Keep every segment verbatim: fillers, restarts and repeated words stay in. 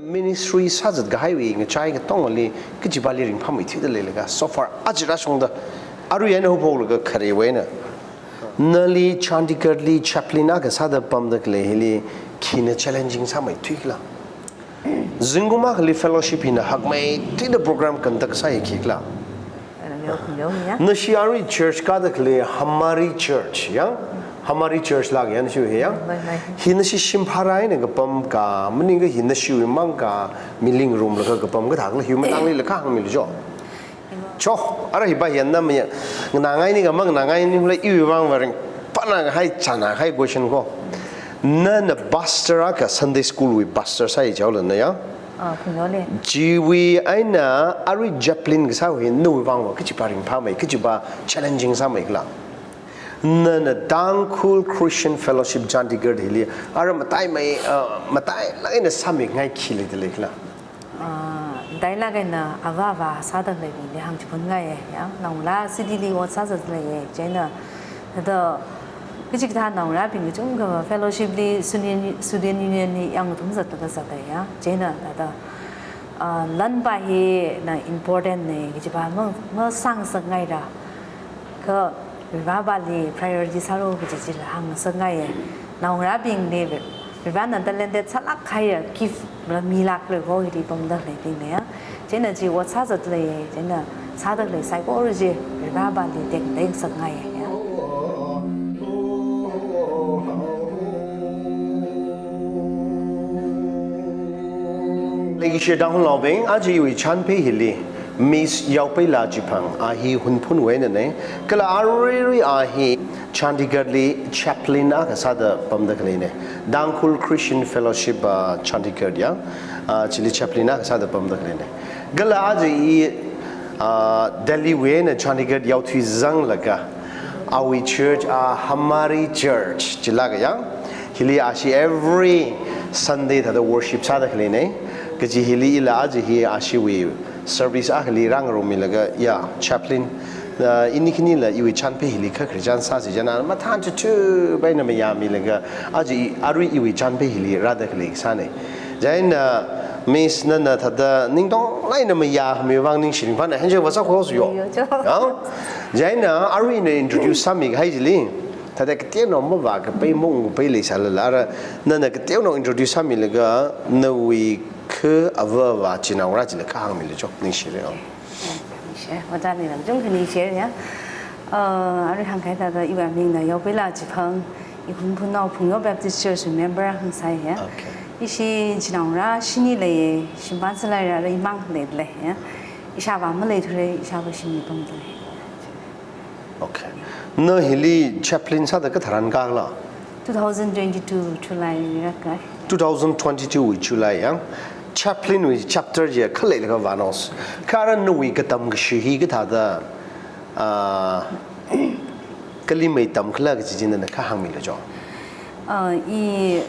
Ministry sāzat kahaiwui ngachai katongali kachipāli ringphāmeithuida leilaga, so far aja rāshungda, arui eina haophoklaga kharewui eina, nali Chandigarhli chaplain akha sāda pamda khalei hili khina challenging sāmeithuikhala? Zingkum akhali fellowship hina hakmeithuida program conduct sāya khikhala? Hello, hello, ya. Nashi arui church kāda khalei Hamari Church, ya? Hamari Church lāka ya, nashi hi ya? Hoi, hoi. Hi nashi shim phara eina kapam ka, maningakha hi nashiwui mang ka, miling room laga kapam kathā khala, hi matāngli laga hāngmilu jo. Cho, ara hi ba hi na maya, nganāngaini ka manganāngaini hula iwui vang va ringphāna kahai chāna kahai question ko. Nana pastor akha, Sunday school wui pastor sāya jihaola na ya? Ah, Phungyole. Chiwui eina arui chaplain kasāwui nawui vang va kachipā ringphāmei, kachipā challenging sāmeikhala? Nana Tangkhul Christian Fellowship Chandigarh hili ara mataimei, ah, matailāk eina sāmingai khi leida leikhala? Ah, matailāk eina ava avā sāda khaleibingli hāngchiphunngai ya. Naongarā cityli ot sāzat leiya, chieina thāda kachikathā naongarābing kachungkha fellowship li, student, student union li yangthum zatlaga zatda ya. Chieina thāda, ah, lan pa hina important na kachipā ma, masāngasakngaira. Kha Varivarāli priority sālu kaji chila hāngngasakngaiya. Naongarābingli Varivarāna talented sālāk kahaiya gift la milāklu ko hili pamda khaleibingna ya. Chieina chi ot sāzat lei, chieina sāda khalei saikora chi Varivarāli tekngasakngaiya. Leikashi Tangkhulnaobing, aja iwui chānphei hili Miss Yaopeila Chiphang, a hi Hunphunwui einana, kala aruirui a hi Chandigarhli chaplain akha sāda pamda khaleina. Tangkhul Christian Fellowship, ah, Chandigarh ya, ah, chili chaplain akha sāda pamda khaleina. Kala aja i, ah, Delhiwui eina Chandigarh yaothui zanglaga, awui church, ah, Hamari Church chilāka ya. Hili ashi every Sunday thāda worship sāda khaleina. Kaji hili ila aja hi ashiwui service akhali rāngarumilaga, ya, chaplain, ah, ini khanila iwui chānphei hili kha Christian sāsi jana mathān chuchu baina mayāmilaga, aja i, arui iwui chānphei hili rāda khalei sāna. Chieina Miss nana thāda ningtonglāk eina mayāmi vang ningshi ringphāna, handshake va sākhuihaosa yo. Yo, cho. Ya? Chieina arui ina introduce sāmi kahai chili, thāda kateonao mavākapai maungkapai leisālala, ara nana kateonao introduce sāmilaga, nawui kha ava avā chinaongarā chila kha hāngmilu cho, ningshira. Ningshi, ojāli lam chungkha ningshi ya. Uh, arui hāngkahai thāda iwui mingna Yaopeila Chiphang, i Hunphunnao Phungyo Baptist Church member hāngsai ya. Okay. Ishi chinaongarā shini leiya, shimpan sālaira, imang leilei ya. Ishāvā maleithura, ishāvā shimli pamda lei. Okay. Na hili chaplain sāda katharan kākhala? Two thousand twenty-two July li rākā. Two thousand twenty-two wui July ya. Chaplain wui chapter chi khaleilaga vānaosa. Kha ara nawui katam kashi hi kathāda, ah, kali mei tamkhala kaji chi nana kha hāngmilu cho. Ah, i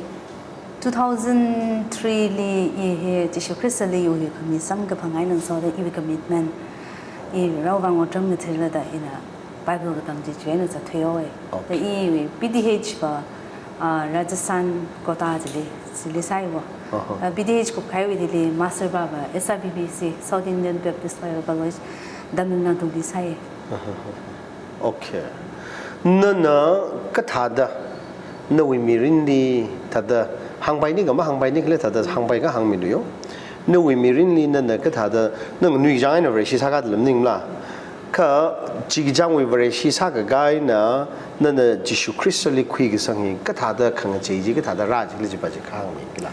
two thousand three li i hi Jishu Khristali iwui khami samkaphang eina ngasoda iwui commitment, i Varivarāwui vang otram ngathālada ina Bible katam chi chieina zatthuihaowa. Okay. Da iwui B T H va, ah, Rajasthan Kota chili, chili sāya. Aha. Ah, B T H kupkahaiwui thili master va va S I B B C, South Indian Baptist Bible College, Tamil Nadu li sāya. Aha. Okay. Nana kathāda, nawui mirinli thāda hāngpaini ka mahāngpaini khala thāda hāngpai ka hāngmilu yo. Nawui mirinli nana kathāda, nana nganuichang eina Vareshi sākada lei maningla. Kha chikachangwui Vareshi sākakā eina, nana Jishu Khristali khuikasang hi kathāda khangachei chi, kathāda rā chi khala chipa chi kha hāngmikhala.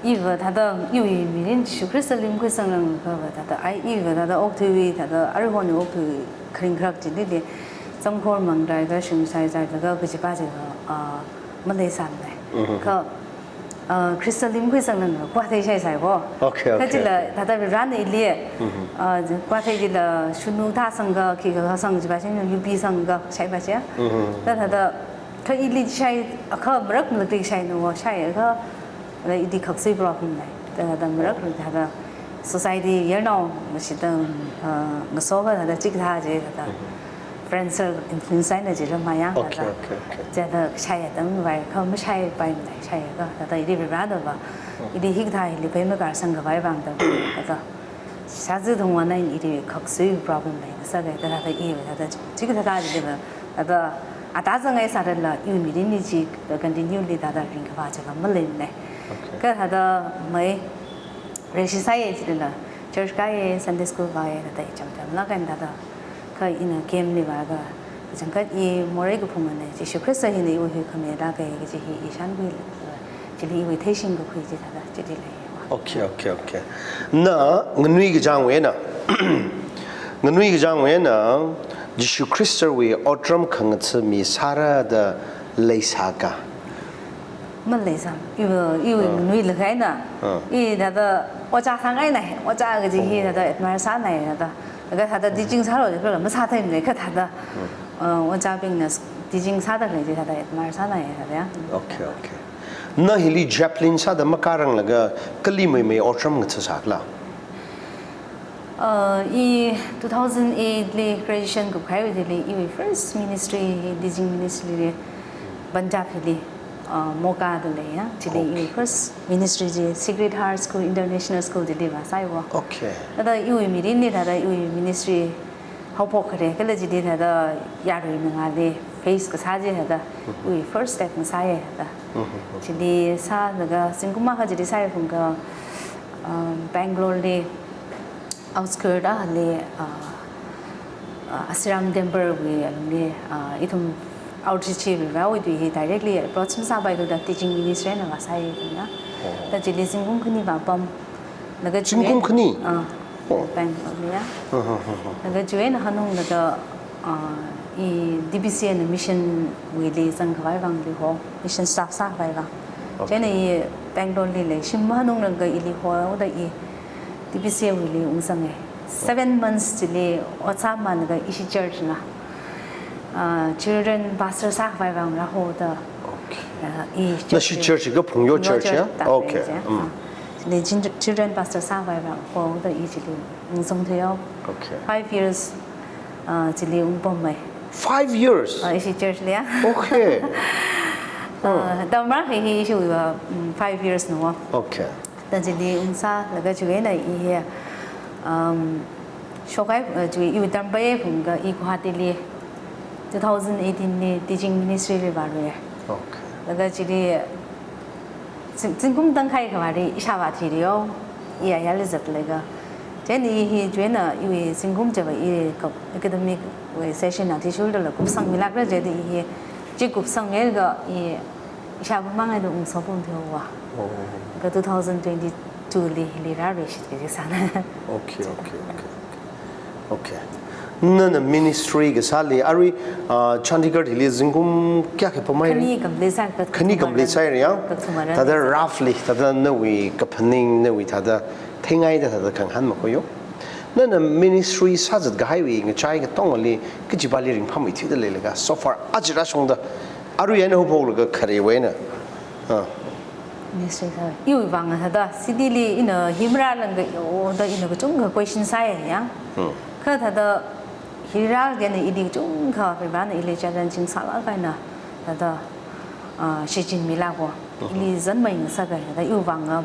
Iva thāda, iwui mirin Jishu Khristali makhuisangranglakha va thāda, ai iva thāda okthuiwui thāda, aruihon okthuiwui kharing kharak chili, chāmkhor mangrai kha shungsai sailaga kajipa chi va, ah, maleisāmana. Mhm. Kha, ah, Khristali makhuisangranglakha kwathei shaisai ko. Okay, okay, Kha chila okay. Thāda Varena ili, Mhm. ah, kwathei chila shunu thāsangakha, khikha sangakha chipa chi, yupi sangakha shaipa chi. Mhm. Thāda thāda, kha ili shai, akha marak malakli shaina wo, shaiakha, thāda ili khaksui problem lei. Thāda, thāda marak, thāda society yarnao mashita, ah, ngasoakha thāda chikathā chi thāda. parental influence eina chi ramaya. Okay, okay, okay. Chithāda shai atam vai kha mashaipai mlei shai kha, thāda ili Varivarāna va, ili hikathā ili pai makarsang khavai vang da, thāda shāzi thungwui eina ili khaksui problem lei sāga, thāda i thāda chikathā thāda ili va, thāda ata zangai sāda la, iwui mirinli chi continue li thāda ringkaphā chila maleimana. Okay. Kha thāda mai reshi sāya chila, church kāya, Sunday school vāya, thāda i cham cham la kan thāda. Kha ina camp li vāga, kachangkhat i morei kaphung eina Jishu Khrista hina iwui huikhami da kaji hi i shānkhui, chili iwui theishing kakhui chi thāda, chili lei. Okay, okay, okay. Na, nganui kachangwui eina, nganui kachangwui eina, Jishu Khristawui otram khangatha mi sāra da leisāka? Maleisā, iwui, iwui Ah. nganui lākhaina. Ah. I thāda ojā sāngaina, ojā kaji hi Oh. thāda admire sānai thāda. Laga thāda teaching sālu, laga masāthei mlei kha thāda. Hmm. Uh, ojābingna teaching sāda khalei chi thāda admire sānai thāda ya. Okay, okay. Na hili chaplain sāda makāranglaga kali meimei otram ngatha sākhala? Uh, i two thousand eight li graduation kupkhaiwui thili iwui first ministry, teaching ministry li Punjab hili, uh, Moga da leiya. Chili iwui Okay. first ministry chi Sacred Heart School, International School chili vāsāya. Okay. Thāda iwui mirinli thāda iwui ministry haophok khare, kala chili thāda yarui mangāli face kasā chi thāda Mhm. iwui first step ngasāya thāda. Mhm. Chili sālaga zingkum akha chili sāya phungkha, um, Bangalore li outskirt akhali, uh, uh, Asiram Temple wui alungli, uh, ithum outreach chi Varivarāwui tui hi directly approach masāpai thāda teaching ministry eina vāsāya ithumna. Oh. Thāda chili zingkum khani vāpam. Laga Zingkum chiwui khani? Ah, Oh. Bangalore li ya. Uh-huh, uh-huh. Laga chiwui eina hanunglaga, ah, i T B C eina mission wuili zangkhavai vangli ho, mission staff sākhavai vang. Okay. Chieina i Bangalore li leishim hanunglaga ili hoda i T B C wuili ungzanga. Seven months chili ot sāmānlaga ishi church na, ah, children pastor sākhavai vang rāhoda. Okay. Ah, i Nashi church church ka Phungyo Phungyo church ya? Church ta Okay. church ya. Mm. Ah. Chili chil-, children pastor sākhavai vang hoda i chili ungzangthuiya. Okay. Five years, ah, chili ungpammei. Five years? Ah, ishi church li ya. Okay. Ah, tamra hi hi ishiwui va, mm, five years na wa. Okay. Thāda chili ungsālaga chiwui eina i hi, um, shokhai, uh, chiwui iwui tampai phungkha i Guwahati li two thousand eighteen li teaching ministry li vāluiya. Okay. Laga chili zing-, zingkum tangkhai kavāli ishāvā thiriyo, i ayarli zatlaga. Chieina i hi chiwui eina iwui zingkum chiva i ka-, academic wui session na thishurda la kupsangmilākra jida i hi chi kupsanglaga i ishāvā mangāli ungshopam thiwa. Oh. Kha two thousand twenty-two li hili rāluishit kaji sāna. Okay, okay, okay, okay. Okay. Nana ministry kasāli, arui, ah, Chandigarh hili zingkum kayākha pamhaira? Khani complete sā, kha-, Khani complete sāhaira ya? Kathuma rāra. Thāda roughly, thāda nawui kaphaning, nawui thāda theingaida thāda khangahān makhuiyo. Nana ministry sāzat kahaiwui ngachai katongali kachipāli ringphāmeithuida leilaga, so far aja rāshungda, arui eina haophoklaga kharewui eina. Ah. Ministry sā. Iwui vang thāda, city li ina hi marālāngka yo da ina kachungkha question sāya ya. Hmm. Kha thāda hi rālaga eina ili kachungkha Varivarāna ili challenging sālāk eina thāda, ah, shichinmilākva. Mhm. Ili zangmei ngasaka thāda iwui vang, ah,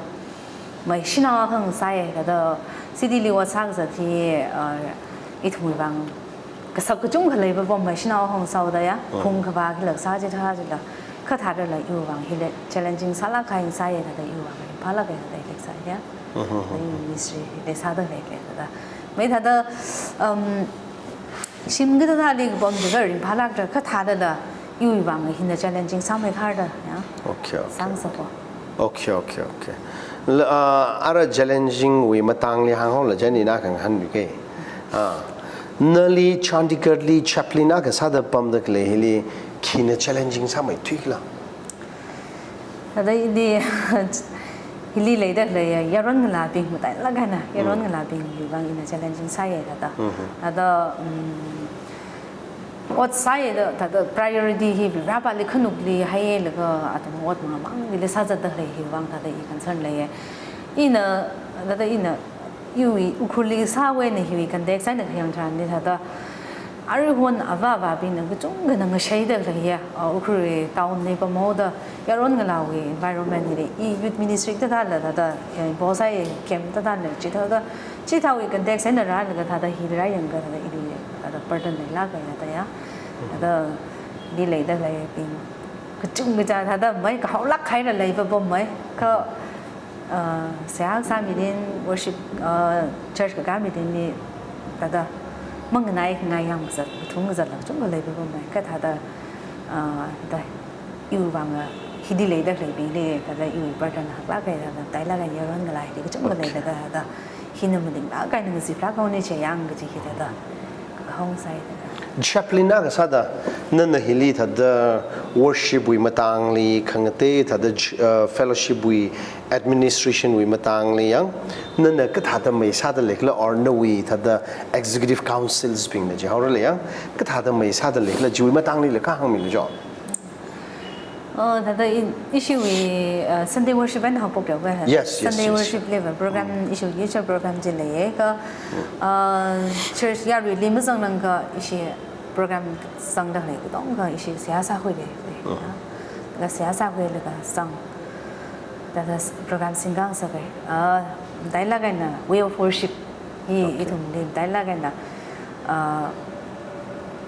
mai shanao akha ngasāya thāda city li ot sākazat hi, ah, ithumwui vang kasak kachungkha leiva pam mai shanao akha ngasāhaoda ya. Mhm. Phungkhavā khilak sā chithā chila. Kha thādala iwui vang hili challenging sālāk kahai ngasāya thāda iwui vang ringphālāka thāda ili sāya. Mhm. Thāda iwui ministry hili sāda leilei thāda. Mai thāda, um, shim kathāli kapam chiakha ringphālākra kha thādala iwui vang hina challenging sāmeikharda ya. Okay, okay. Sāngasakva. Okay, okay, okay. La, ah, ara challenging wui matangli hānghaola chieina ina khangahānmike. Ah, nali Chandigarh li chaplain akha sāda pamda khalei hili khina challenging sāmeithuikhala? Thāda ili, hili leida khalei ya, yaron ngalābing matailāk eina, yaron Mm. ngalābingwui vang ina challenging sāya thāda. Mhm. Thāda, um, ot sāya da, thāda priority hi Varivarāli khanukli hailaga atam ot mangamang hili sāzatda khalei hiwui vang thāda i concern leiya. Ina, thāda ina, iwui Ukhrulli sāwui eina hiwui context eina khayang tharanli thāda, Aruihon ava avābingna kachungkhana ngashaida khalei ya, uh, Ukhrul town li pamhaoda, yaron ngalāwui environment hili, i youth ministry thāda thāda, eh, bosai camp thāda lei, chithāda, chithāwui context eina rālaga thāda hi rāyangakha thāda ili, thāda burden leilāka ya thāda ya. Thāda ili leida khaleibing kachungkha thāda mai kahaolāk haira leipapammai. Kha, uh, seihā kasā meeting, worship, uh, church kakā meeting li thāda manganai ngai yang kazat, kathum kazat lāk chungkha leipapammai. Kha thāda, uh, thāda iwui vang, uh, hili leida khaleibingli, thāda iwui burden haklāka ya thāda, thāda matailāk eina yaron ngalāli kachungkha Okay. leida thāda, hina maninglāk eina ngaziplāk haoni chi yang kaji hi thāda, kahong sai thāda. Chaplain na kasāda, nana hili thāda worship wui matangli, khangatei thāda ch-, uh, fellowship wui administration wui matangli yang, nana kathāda mai sāda leikhala or nawui thāda executive councils bingna jihaora lei yang, kathāda mai sāda leikhala chiwui matangli la kahāngmilu jo. Oh, thāda i-, ishiwui, uh, Sunday worship eina haophok yaoga. Yes, yes, Sunday yes. worship liva program Mm. ishiwui church program chi leiya kha, Mm. uh, church yaruili mazanglakha ishi program zangda khalei katongkha ishi seihā sākhuida lei. Mm. Kha seihā sākhuilaga zang. Thāda s-, program singkang sākhui. Uh, matailāk eina way of worship hi Okay. ithumli matailāk eina, uh,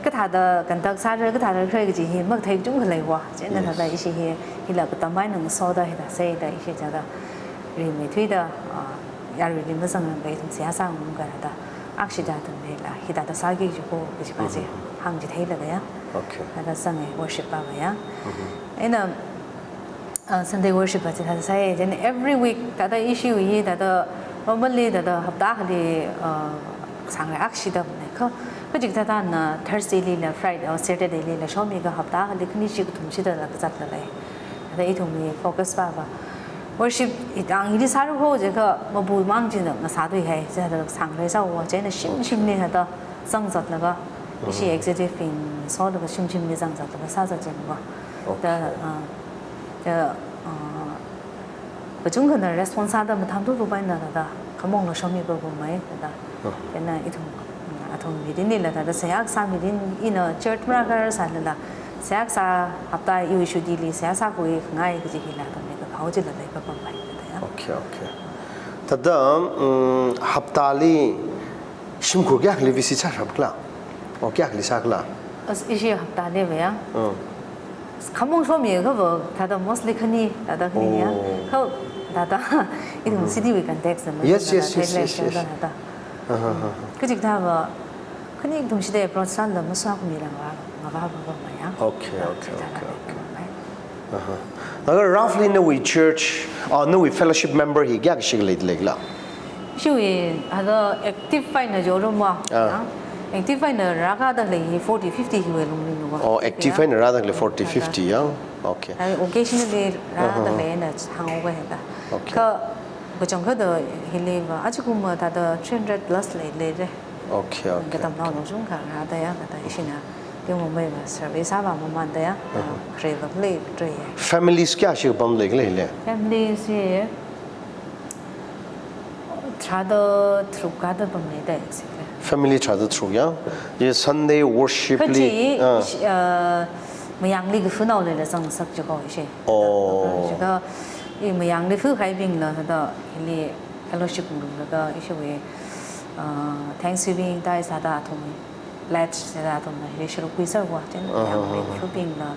kathāda conduct sāra, kathāda khalei kaji hi makathei kachungkha leiwa. Chieina Yes. thāda ishi hi, hila katam eina ngasoda hithāda sāda ishi thāda rimeithuida, uh, yaruili mazanglakha ithum seihā sāngarumkha thāda, akshida athumlila hithāda sāki kaji ko kaji pa chi Mm-hmm. hāngchitheilaga ya. Okay. Thāda zangai worship pa va ya. Mm-hmm. Eina, uh, Sunday worship pa chi thāda sāya. Then every week thāda ishiwui thāda normally thāda hapta akhali, uh, sāngarai akshida pamna kha, kachikathā thāna Thursday lila Friday or Saturday lila shomikha hapta akhali khani chi kathum chida la kazatla lei. Thāda ithumwui focus pa va worship hi tang hili sāra ho jiakha mabu mang china ngasāthuihai, chithāda sāngarai sāhaowa, chieina shimshimli thāda zangzatlaga, ishi Mm. executive bing solaga shimshimli zangzatlaga sāzat chieina va. Okay. Thāda, uh, thāda, uh, kachungkhana response sāda mathāmthupa eina thāda khamongla shomipapammai thāda. Oh. Chieina ithum, mm, athum meeting lila thāda seihā kasā meeting ina church marākha sālala, seihā kasā hapta iwui chutti li seihā sākhuingai kaji hila athumli kaphao chila leipapammai thāda ya. Okay, okay. Thāda, mm, haptali shimkhur kayākhali visit sāshapkhala? O kayākhali sākhala? As ishi haptali va ya. Mm. Khamong shomiakha va, thāda mostly khani, thāda khani ya. Oh. Kha, thāda, ithum Mm-hmm. city wui context na, Yes, thāda yes, yes, thāda yes, yes. thāda, thāda. Uh-huh, uh-huh. Kachikathā va, khani kathum chida approach sāla masākhuimila va, ngava va va ma ya. Okay, Thāda okay, chithāda okay, va okay. va ma ya. Uh-huh. Laga roughly nawui church, uh, nawui fellowship member hi kayākha shikha leida leikhala? Ishiwui, thāda active eina jorumva, Ah. ya. Active eina rākada khalei hi forty, fifty hiwui lungli nuwa. Oh, active Ya. eina rāda khalei forty, Thāda. fifty ya. Okay. Hai, occasionally rāda Uh-huh. khalei eina hānghaowa thāda. Okay. Kha, kachangkhatta hili va, ajakumva thāda three hundred plus lei, leira. Okay, okay, Katamnao okay. nao chungkha rāda ya, thāda ishina, yung mumbai va survey sāva mamanda ya, Uh-huh. khare va khalei tray ya. Families kayākha shikha pam leikhala hili? Families hi, tharāda tharuk kāda pamlei da exactly. Family tharāda tharuk ya. Ye Sunday worship Kachi, li. Ah. ish-, uh, mayangli kafunao leila zangsak jiko ishi. Oh. Jika, i mayangli fukahaibingla thāda hili fellowship ngarumlaga ishiwui, uh, Thanksgiving da sāda athum pledge sāda athumna hili sharuk khuiserwa, chieina Uh-huh, mayangli uh-huh. kafubingla,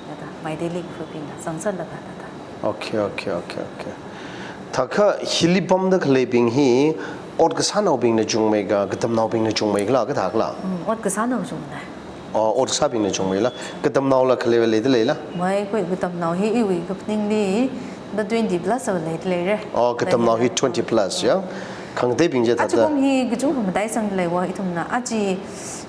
thāda, Meiteili kafubingla, zangsatlaga thāda. Okay, okay, okay, okay. Thākha hili pamda khaleibing hi, ot kasānaobingna chungmei ka, katamnaobingna chungmei khala, kathākhala? Mm, ot kasānao chungna. Oh, ot kasābingna chungmeila, katamnaola khalei va leida leila? Mai khui katamnao hi iwui kaphaningli, thāda twenty plus va leida leira. Oh, katamnao hi Leida. twenty plus ya. Khangateibing chi thāda. Ajakum hi kachungkha mataisang leiwa ithumna. Aja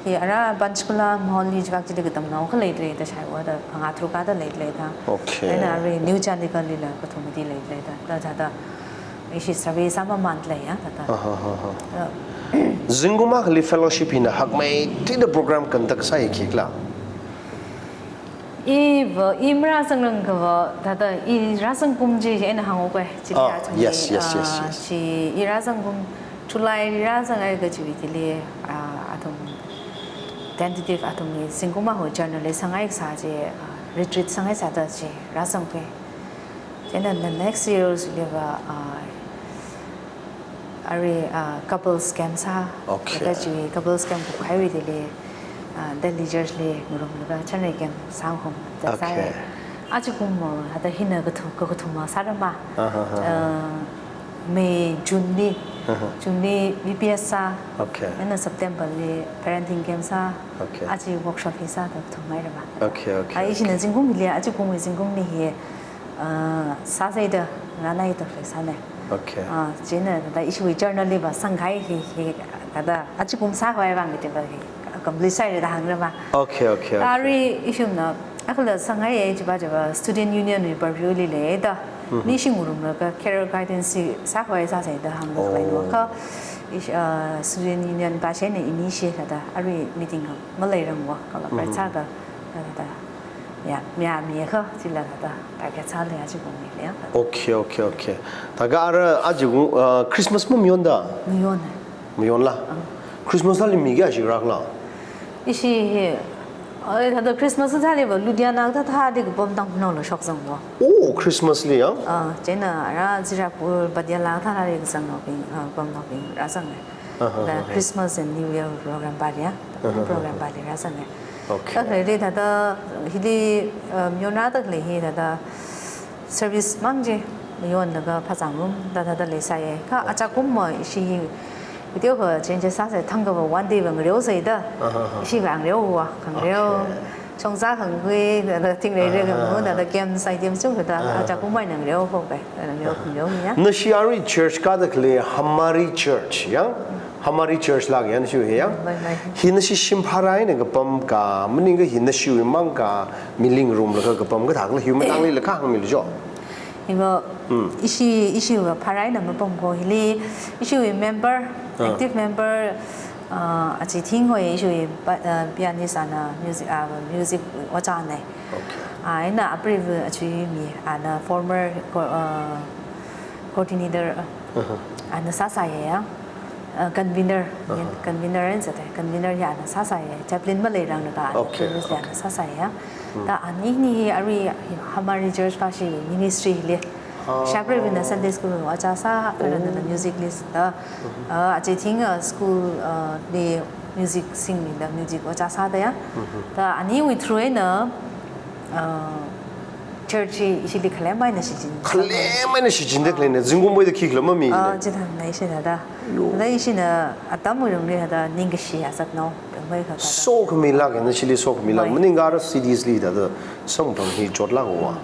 hi ara Panchkula Mall li chivak chili katamnao khalei leida shaiwa da phangā tharuk kāda leida leida. Okay. Eina arui New Chandigarh lila kathum mati leida leida. Da thāda ishi survey sāmamān lei ya thāda. Aha, aha. Da. Zingkum akhali fellowship hina hakmeithuida program conduct sāi khikhala? Iva, i marāzanglakha va, thāda i rāzangkum chi eina hāngo kwe, chili Ah, athum yes, hi, yes, yes, ah, yes. chi i rāzangkum, July li rāzanghaiakha chiwui thili, ah, athum tentative athumli zingkum akha journalist sāngai kasā chi, uh, retreat sāngai sāda chi rāzangkhui. Chieina the next year chiliva, uh, arui, uh, couples camp sā. Okay. Laga chi couples camp kuphaiwui thili, uh, Delhi church li ngarumlaga chānrei camp sāngarum da Okay. sāya. Achikum, uh, hithāda hina kathu-, kakathuma sārama. Aha, aha. Uh, May, June li, Aha. June li V P S sā. Okay. Chieina September li parenting camp sā. Okay. Achi workshop hi sāda kathum mairama. Okay, okay, Ah, ishina okay. zingkum hili, achikumwui zingkumli hi, uh, sāsāda, rānai da khalei sāna. Okay. Ah, chieina thāda ishiwui journal liva sāngai hi, hi, thāda achikum sākhavai vang kajiva hi, complete sāhaira da hāngrama. Okay, okay, okay. Arui ishina, akhala sāngaiya chiva chiva Student Union wui purview li leida. Mhm. Ni ishi ngarumlaga career guidance hi sākhavai sāsāda hāngda khalei Oh. no. Kha, ish-, uh, Student Union va shene ini shi thāda, arui meeting ha maleirangva, kala Mhm. practice ga, thāda, thāda. Ya, mi ya, mi kha, chila thāda, target sāli achikumli ya. Okay, okay, okay. Thākha ara achikum, uh, Christmas mamayonda? Mayona. Mayonla? Ah. Christmas thāli mi kayākha shikra khala? Ishi hi, ai, thāda Christmas thāliva Ludhiana kathāli kapam Tangkhulnaola shokzangva. Oh, Christmas li ya? Ah, chieina ara Zirakpur Patiala kathāli kazangnaobing, ah, kapamnaobing rāzanga. Aha, Thāda aha. Christmas and New Year program vali ya. Aha, aha. Program vali rāzanga. Okay. Thāda khalei thāda hili, um, mayonra da khalei hi thāda service mang chi mayonlaga phāzangrum da thāda leisāya. Kha achikum ma ishi hi video kha change sāsai thangkha va one day va ngareosai da. Aha, aha. Ishi va ngareowa, khangareo. Okay. Chongza khangui, thāda thingreire Aha. khangu, thāda games item chungkha da. Aha. Achikum mai ngareo phokai, ngareo, ngareo ya. Nashi arui church kāda khalei Hamari Church ya? Hamari Church lak ya nashi hi ya? Mai, mai. Hi nashi shim pharā eina kapam ka, maningakha hi nashiwui mang ka, miling room laga kapam kathā khala hi matāngli la kahāng milu jo. Hiva, Hmm. ishi, ishiva pharā eina mapam ko hili, ishiwui member, Ah. active member, uh, Achi Thing hoi ishiwui pa-, uh, pianist ana music, uh, music ojāna. Okay. Ah, eina apriva Achi Mi ana former co-, uh, coordinator, uh, Uh-huh. ana sāsāya ya. Uh, convener, Uh-huh. convener eina sāda, convener hi ana sāsāya. Chaplain maleiranglaga ana Okay, previous li okay. ana sāsāya. Hmm. Thāda ani hi arui Hamari Church va shi ministry li. Ah. Shaprevina Sunday school ojā sā, Oh. arana music li sāda. Uh-huh. Uh, Achi Thing, uh, school, uh, li music singmida music ojā sāda ya. Uh-huh. Thāda aniwui through eina, uh, church hi ishili khalem eina shichin. Khalem eina shichinda khaleina, zingkum voida khikhala mami Ah, ne. chithāna ishina da. Yo. Thāda ishina atam wui lungli thāda ningkashi asaknao, pengmei kha thāda. Sokhami lak na shili sokhami lak. Mai. Maningakha cities li thāda samphang hi chotlak wa.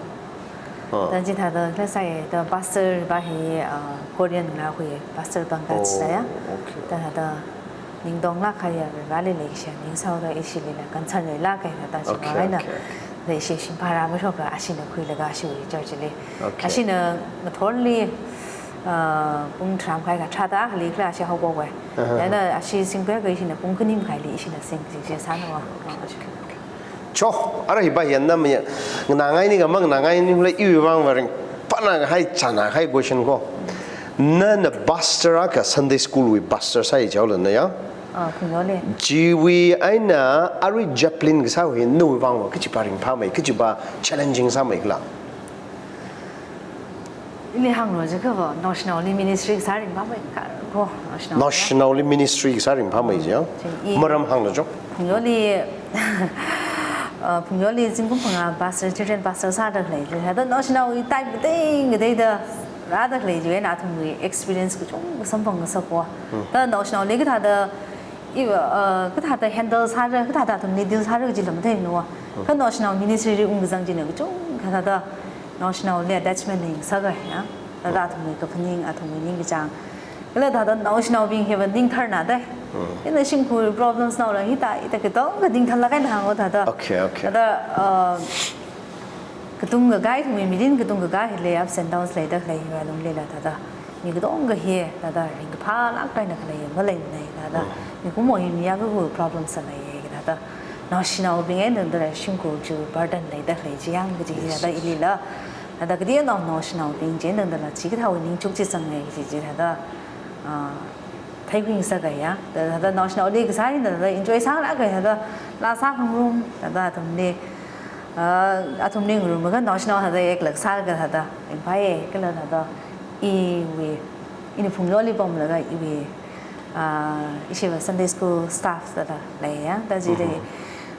Ah. Thāda chithāda, let's say, the pastor va hi, uh, Korean ngalāwui pastor bang Oh, kachida ya. okay. Thāda, thāda, ningtonglak kahai ya, va lei lei shi, ningsaoda ishilila, concern leilak kahai thāda Okay, chimang eina. okay, okay. Thāda ishi shim pharā mashoka, ashina khuilaga ashiwui church li. Okay. Ashina ngathorli, uh, pung tharā makhai kathāda, hili khala ashi haophok wai. Uh-huh. Thāda ashi singkhuiakha ishina pung khani makhaili ishina sing, sing, sing sāna wa. Okay, okay, okay. Cho, ara hi va hi na maya, nganāngai ni kha manganāngai ni khala iwui vang va ringphānā kahai chānā kahai question ko. Nana pastor akha Sunday school wui pastor sāi jihaola na ya? Ah, Phungyoli. Chiwui eina arui chaplain kasā hi nawui vang va kachiva ringphāmei, kachiva challenging sāmei khala? Ili hānglo jiakha va, naoshinaoli ministry kasā ringphāmei kha ko, naoshinaoli. Naoshinaoli ministry kasā ringphāmei ji ya? Chi i Maram hānglo jo. Phungyoli, uh, Phungyoli zingkum phangā pastor, children pastor sāda khalei, thāda naoshinaowui type katei kateida rāda khalei, chieina athumwui experience kachungkha samphang ngasakwa. Hmm. Thāda naoshinaoli kathāda, i, uh, kathāda handle sāra, kathāda athumli deal sāra kajila matheimana wa. Hmm. Kha naoshinao ministry li ungkazang china kachungkha thāda naoshinaoli attachment hi ngasaka ya. Thāda athumwui kaphaning, athumwui ningkachāng. Kala thāda naoshinaobing hiva ning tharna dai. Hmm. Ina shimkhur problems naola hithā, hithā katonga ning tharlāk eina hānga thāda. Okay, okay. Thāda, uh, katonga kahai, athumwui mirin katonga kahai hili ups and downs leida khalei hiva lunglila thāda. Mi katonga hi, thāda ringkaphālāk eina khalei maleimana thāda. Hmm. Mikumo hi mi akha akha problems sālei thāda. Naoshinaobing eina thāda shimkhur chi burden leida khalei chi yang kaji Yes, thāda yes. ilila. Thāda kateonao naoshinaobing chieina thāda chikathāwui ningchuk chi zangai chi chi thāda, ah, theikhui ngasaka ya. Thāda, thāda naoshinaoli kasā hina thāda enjoy sālāka thāda, laa sākhangarum, thāda athumli, ah, athumli ngarumlaga naoshinao thāda act lāk sālaga thāda, ringphāya, kala thāda, iwui, ina Phungyoli pamlaga iwui, ah, ishiva Sunday school staff thāda leiya, thāda chili, Mhm.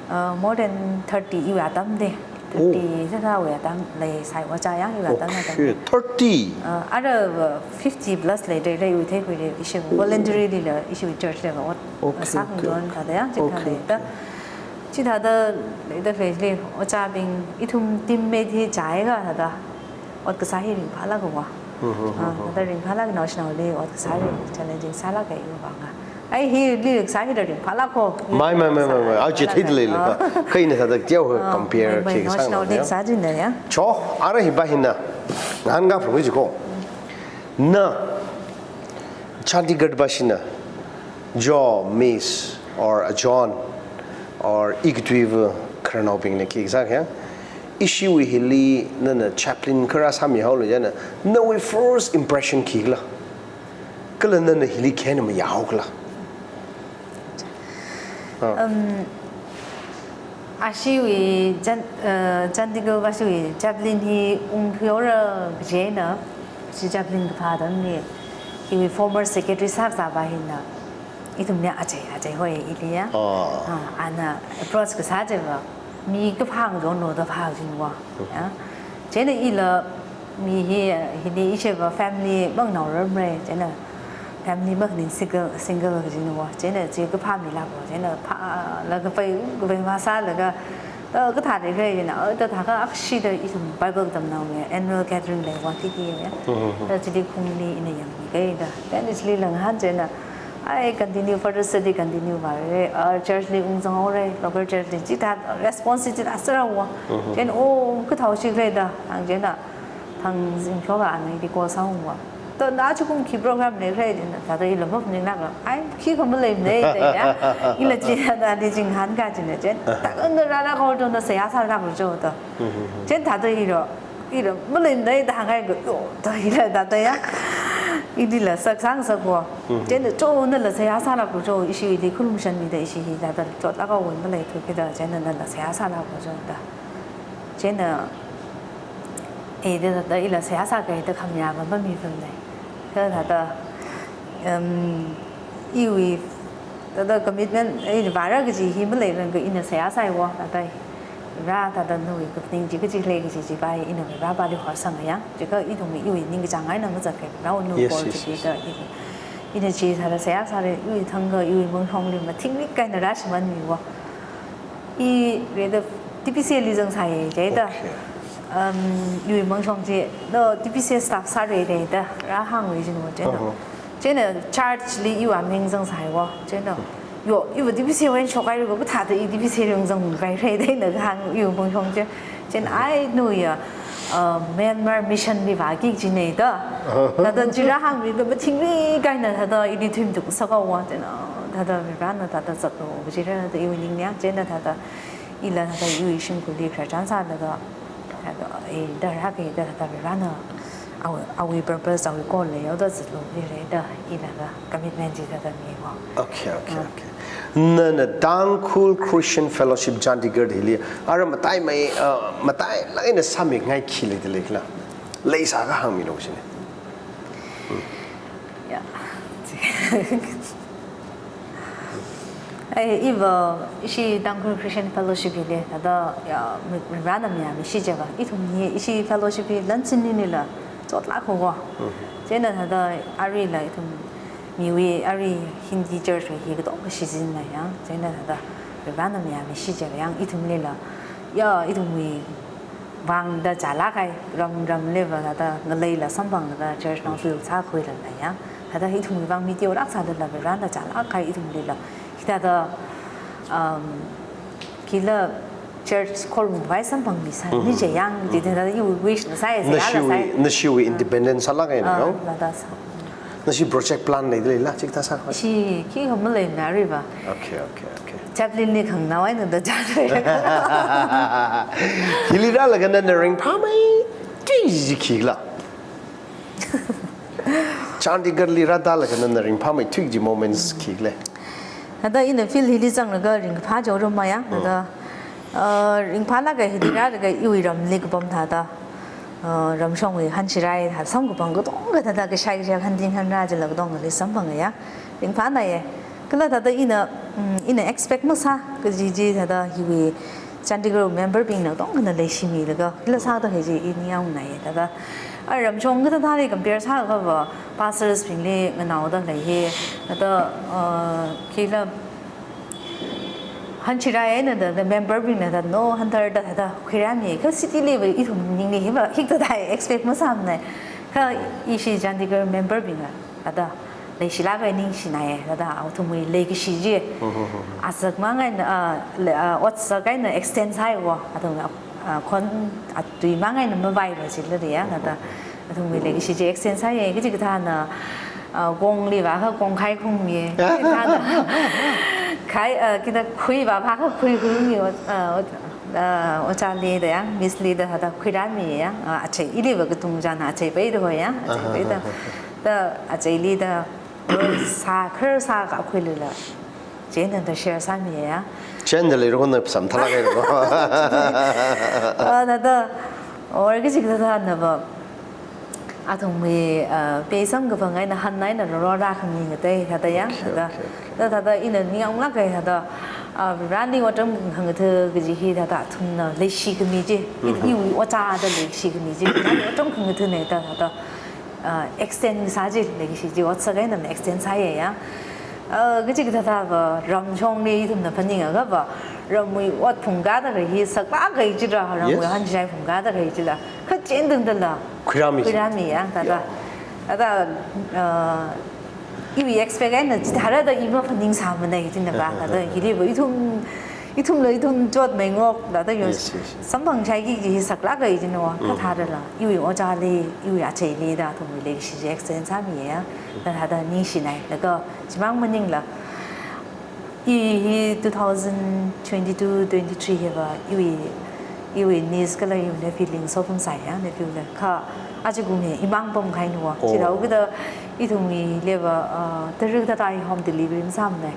ah, more than thirty iwui atamli, Oh. thirty sāsāwui atam leisai, ojā yang iwui atam Okay, atam. thirty. Ah, ara, uh, fifty plus leidalei iwui theikhuili ishi voluntarily la ishi church li va ot Okay, sākhangarum okay. thāda yang chithāda Okay, leida. okay. Chithāda leida leili ojābing ithum teammate hi chālaga thāda ot kasā hi ringphālāka va. Mhm, Ah, mhm. thāda ringphālāka naoshinaoli ot kasā hi challenging sālāka iwui vang a. Ai, hili kasā hila ringphālāka. Mai, mai, mai, mai, mai. Au, chi theida leilaka. Ah. Kha ina thāda teo Ah, compare mai, mai, khi kasā naoshinaoli ya. Kasā china ya. Cho, ara hiva hina. Ngahānkā phung jiko. Na, Chandigarh vashina, Jo, Miss, or a John, or ikatui va khararnaobingna khi kasā kya? Ishiwui hili nana chaplain kharā sāmihaolu jina, nawui first impression khikhala? Kala nana hili khi eina mayāhaokhala? Ah. Um, ashiwui Chan-, uh, Chandigarh vashiwui chaplain hi ungkhuihaora kajina, shi chaplain kaphā atamli, iwui former secretary sākazāva hina, ithumli achei, achei hoi ili ya. Ah. Ah, ana approach kasā chiva, mi kaphā ngathor no da phā jin va. Ya. Chieina ila mi hi, hili ishiva family mangnao ramre, chieina family makhaning single, single kajin va. Chieina chi kaphā milāka, chieina phālaga pai, kapai masālaga, ta kathā de kajina, ta thākha akshida ithum Bible tamnaowui annual gathering lei va titi ya. Mhm. Ta chili khungli ina yangmi kaida. Then chili langhan chieina, ai, continue, further study continue vāre, ah, church li ungzanghaore, local church li chithā response chithā sāra va. Mhm. Chieina, oh, kathāo shikre da, hāng chieina, thang zingkhoka ana ili call sāung va. To na chikum khi program leikre chieina, thāda ila maphaninglāka, ai, khikha maleimana da ya. Ila chithāda ali chingahānkā chieina chieina. Thāda na rāra call to na seihā sālāka jo da. Mhm. Chieina thāda ilo, ilo, maleimana da hāngngai ko, yo, da ila thāda ya. Ilila sākasang sāko. Mhm. Chieina jo nala seihā sālāka jo, ishi ili khalumshanmida ishi hi thāda chotlāka wun maleithu kida, chieina nala seihā sālāka jo da. Chieina, eh, da thāda ila seihā sākida khamayā va mamipamne. Kha thāda, um, iwui, thāda commitment, eh, vāra kaji hi maleiranga ina seihā sāi va, thāda. Ra thāda nawui kaphaning chi kachi lei kaji chiva ina Varevali horsang ya. Chikha ithum iwui ningkachāng eina mazatkai, Varewui Yes, call yes, chi yes. da i, ina chi thāda seihā sāre, iwui thangkha, iwui mangshongli mathingrik kahaina rāshimānmi va. I rida T P C li zangsai jida. Okay. Um, iwui mangshong chi, no, T P C staff sāre rida, rāhāngwui jin va chieina. Uh-huh. Chieina church li iwui ming zangsai va, chieina. Yo, iva T P C wui shokhai ru ko, kathāda i T P C li zangkahai re da ina hāng iwui mangshong chi. Chieina ai nawui ya, uh, Myanmar mission li vāki kajina da. Thāda chi rāhāngmi da mathingrik kahaina thāda ili thuimtuk sāka va chieina. Thāda Varena thāda zatlo kajira da iwui ningli ya, chieina thāda ila thāda iwui shimkhurli khararchan sālaga, thāda, eh, da rāki da thāda Varena awui, awui purpose, awui call leihaoda zatlo kajira da ila thāda commitment chi thāda mi va. Okay, okay, Ah. okay. Nana Tangkhul Christian Fellowship Chandigarh hili, ara mataimei, uh, matailāk eina sāmingai khi leida leikhala? Leisākha hāngmilu jina. Ya. Ai, iva, ishi Tangkhul Christian Fellowship hili, thāda, ya, mi, Varena mayāmi shi chiva, ithum hi, ishi fellowship hi lansin nila, chotlāka va. Mhm. Chieina thāda, aruila ithum, miwui, arui Hindi church wui hi katonga shichinna ya, chieina thāda, Varena mayāmi shi chiva yang, ithumlila, ya, ithumwui vang da chālāk kahai, ram, ramli va thāda, ngaleila samphangda church nao build sākhuilala ya. Thāda ithumwui vang mi teolāk sādala Varena chālāk kahai ithumlila. Hithāda, um, kila church khorumwui samphangmi sā, Mhm. ni chi yang, Mhm. chithāda iwui wish na sāi, sāla Nashiwui, sāi. Nashiwui Ah. independent sālāk kahai na, Ah, no? thāda sā. Nashi project plan leida leila, chikathā sā. Shi, khikha maleimana riva. Okay, okay, okay. Chaplain li khanganao eina da chālei. Hili rālaga nana ringphāmeithui chi khikhala? Chandigarhli rāda laga nana ringphāmeithui kaji moments khi lei? Thāda ina field hili zanglaga ringphā jaorumma ya. Thāda, uh, ringphālaga hili rālaga iwui ramli kapam thāda, uh, ramshongwui hanchirai thāda samkaphang katonga thāda kashai kashai hanting hanra jila katongali samphanga ya. Ringphānāya. Kala thāda ina, mm, ina expect masā kaji chi thāda hiwui Chandigarh memberbingna katongana leishimilaga, hila sāda kaji i ningyāng nāya thāda. A ramshong kathāthāli compare sākha va, pastorsbingli nganaoda lei hi, thāda, uh, khila hanchirai eina thāda, thāda memberbingna thāda, no, hanthar thāda, thāda khuirāmi, kha cityli va ithum ningli hi va, hikathā thāda expect masāmana. Kha ishi Chandigarh memberbingna thāda, leishilāk eina ningshinai, thāda, athumwui leikashi chi. Azak mang eina, ah, le-, ah, otsak eina extend sāhaiwo, athum, ah, khon atui mang eina mavailo chila ya, thāda. Athumwui leikashi chi extend sāya, kachikathāna, ah, kongli vākha kongkhai khungmi, kachikathāna, khai, ah, khida khui vāphākha khui khungmi, ot-, ah, ot-, ah, ojāli da ya, missli da thāda khuirāmi ya, ah, achei, ili va katung china achei paida ho ya, achei paida. Da acheili da, sā, khar sākakhuilila. Chieina thāda share sāmiya. Chieina leirokna samthala kairo. Ah, thāda, or kachikathāna va, athumwui, ah, peisang kaphang eina han eina roro rākhami ngatei thāda ya. Okay, thāda, okay, okay. Thāda, thāda ina ningyānglāka thāda, ah, rani otram khangatha kaji hi thāda athumna leishi khami chi. Iwui ojāda leishi khami chi. Rani otram khangathana thāda, thāda, ah, extend sā chi, leikashi chi otsak eina extend sāya ya. Ah, kachikathā thāva ramshongli ithumna phaningakha va, ramwui ot phungkāda khalei hi saklāk kahai chila, ramwui Yes. hanchirai phungkāda khalei chila. Kha chieina tangdala. Khuirāmi. Khuirāmi ya, thāda. Yeah. Thāda, ah, iwui expect eina chithāda i maphaningsāmana china va, thāda, hili va ithum, ithumla ithum chotmei ngok, thāda yo Yes, yes, yes. samphang shaiki kaji saklāk kahai china va, kha thādala, iwui ojāli, iwui acheili da, athumwui leikashi chi extend sāmiya, da thāda ningshinai, laga, chimang maningla, i hi two thousand twenty-two twenty-three hiva, iwui, iwui niece kala iwui nephew lingso pamsai ya, nephew la, kha, ajakum hi, imang pamkahai na va, Oh. chithāda, ithumwui leva, uh, tara̱ kathāda home delivery masāmana.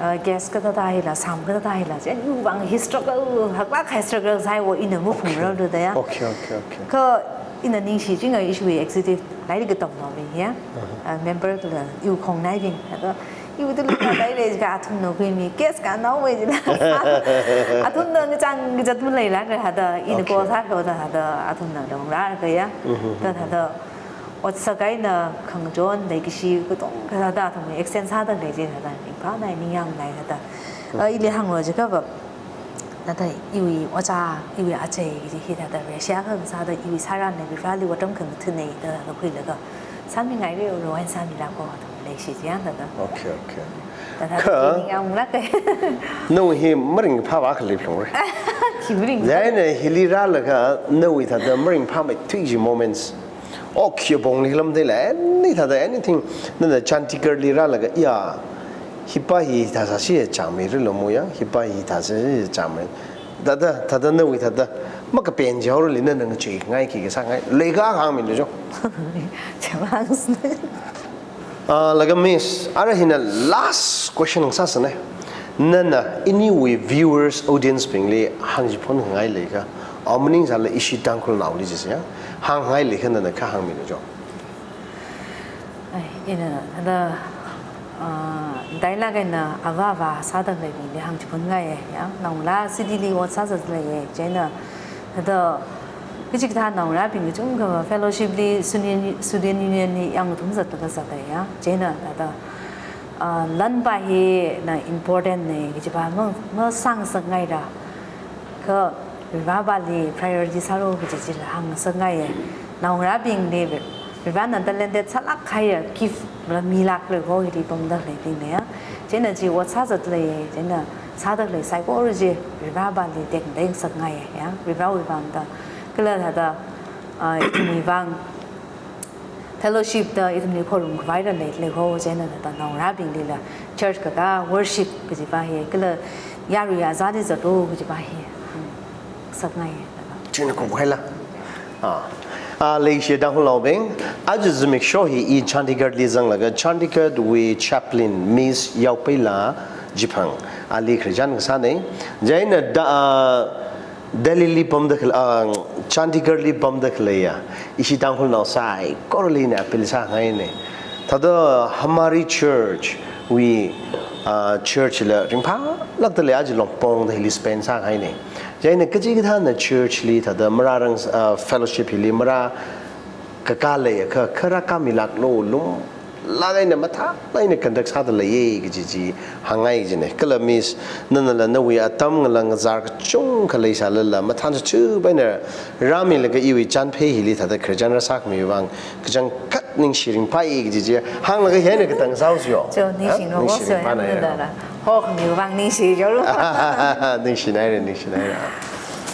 Uh, gas kathāda hila, sam kathāda hila, chieina iwui vang hi struggle, haklāk kahai struggle sāhaiwo ina maphungrarlu da ya. Okay, okay, okay. Kha ina ningshi chinga ishiwui executive lairik katamnaobing ya. Uh-huh. Uh, member kala iwui khongnaibing. Thāda, iwui tulu kathāda lei ka athumna khuimi, gas kanaowui chila. Athumna ngachang ngazat maleilāka thāda, ina Okay. ko sākho da thāda, athumna longrāka ya. Mm-hmm. Da thāda, otsak eina khangachon leikashi katonga thāda athumwui extend sāda lei chi thāda, ringphānai ningyāngnai thāda. Ah, ili hānglo jiakha va, thāda iwui ojā, iwui achei chi hi thāda Russia kha sāda iwui sāran nei, Vareli otram khangathana da thāda khuilaga. Sāmingairei ro, sāmilāko thāda leishi chi ya thāda. Okay, okay. Da thāda Kha ningyānglāka. Nawui hi maringphāva khalei phalungra. Khi maring. Chieina hili rālaga nawui thāda maringphāmeithui kaji moments. Oh, khi pongli lam de la, any thāda, anything. Nana Chandigarhli rālaga, ya, hipa hi thāsā si chāngmeiralo mo ya, hipa hi thāsā si chāngmei. Thāda, thāda nawui thāda, makapen jaorali nana ngacheikhangai khi kasāngai. Leikha hāngmilu jo. Chāmang sne. Ah, laga Miss, ara hina last question sāsāna. Nana, iniwui viewers, audience bingli hāngchiphun khangai leikha, aw maningsāla ishi Tangkhulnaoli jisya, hāngngai leikha nana kha hāngmilu jo. Ai, ina, thāda, ah, dialogue ina ava ava sāda leibingli hāngchiphun ngaiya, ya, naongalā cityli ot sāzat leiya, chieina, thāda, kachikathā naongarābing kachungkha fellowshipli, student, student unionli yāng ngathum zatlaga zatda ya. Chieina thāda, ah, lanpa hina importantna kajipa ma, masāngasakngaira. Kha Vareli priority sālu kaji chila hāngngasakngaiya. Naongarābingli Varena talented sālāk kahaiya gift la milākle ko hili pamda leibingna ya. Chieina chi ot sāzat lei, chieina sāda lei saikora chi Vareli tekmateingasakngaiya, ya. Varewui vang da. Kala thāda, ah, ithumwui vang fellowship da ithumli khorumkhavaila leilei ho, chieina thāda naongarābinglila church kakā worship kajipa hi, kala yarui yazāli zatlu kajipa hi, hmm, sakngaiya. Chieina konghaila. Ah. Ah, leishiya Tangkhulnaobing, aja zimiksho hi i Chandigarh li zanglaga Chandigarh wui chaplain Miss Yaopeila Jiphang, ali Christian kasāna. Chieina da, ah, Delhi li pamda khalei, ah, Chandigarh li pamda khaleiya ishi Tangkhulnao saikorali ina appeal sāngaina. Thāda Hamari Church wui, ah, church la ringphālākda lei, aja longpongda hili spend sāngaina. Chieina kachikathāna church li thāda marārang, ah, fellowship hili marākakā leiakha, kha rākāmilāklu, lumlāk eina mathālāk eina conduct sāda leiya kaji chi hāngngai jina. Kala Miss, nanala nawui atam ngalāng ngazar kachungkha leisālala, mathānchup eina rāmilaga iwui Chanphei hili thāda Christian rāsākhami vang kachangkhat ningshi ringphāi kaji chi hānglaga hi eina katang sāhaosa yo. Cho, ningshi Ha? Ningshi ringphāna ya. Hokhami vang ningshi yo. Ningshinaira, ningshinaira.